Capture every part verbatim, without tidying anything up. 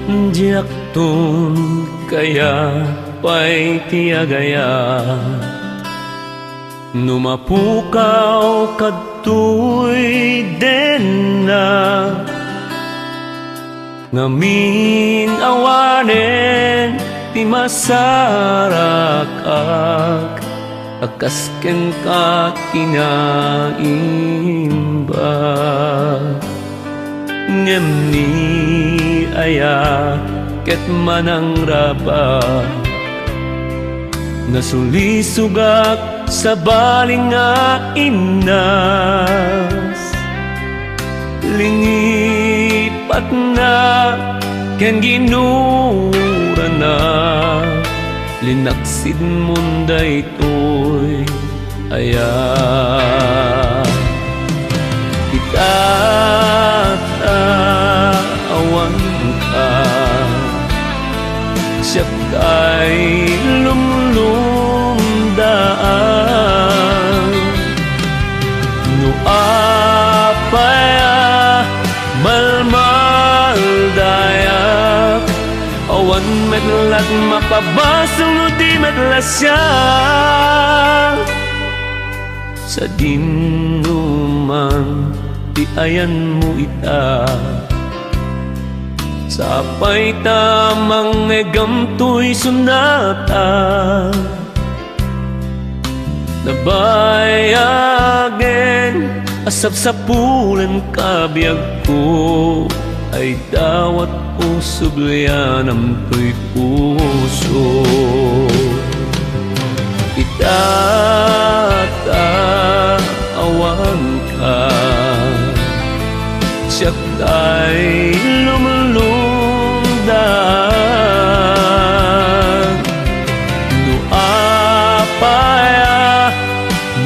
Diakton kayat pay ti agayat no mapukaw kadtoy denna. Ngamin awanen ti masarak-ak a kas kenka kinaimbag. Ngem ni aya ket manangrabak, nasulisogak sabali nga innas. Linipatna ken ginurana, linaksidmon daytoy aya. Ita ta awanka, siak tay lumlumdaan. No apay a malmaldayak, awan met lat mapabasol no di met la siak. Sadinoman ti ayanmo ita, sapay ta mangngegam toy sonata. Nabayagen a sapsapulenka biagko, ay dawatko sublianam toy puso. Ita ta awanka, siak tay lumlumdaan. No apay a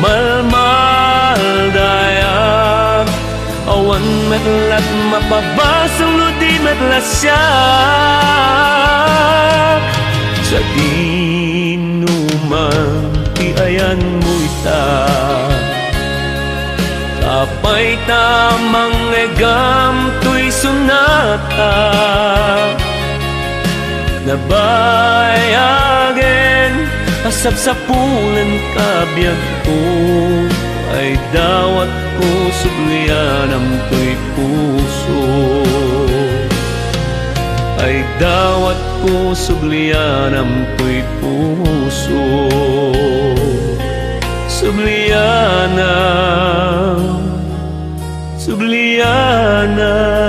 malmaldayak, awan met lat mapabasol no di met la siak. Sadinoman ti ayanmo ita, apay ta mangngegam toy sonata. Nabayagen a sapsapulenka biagko, ay dawatko sublianam toy puso. Ay dawatko sublianam toy puso. Sublianam, sublianam.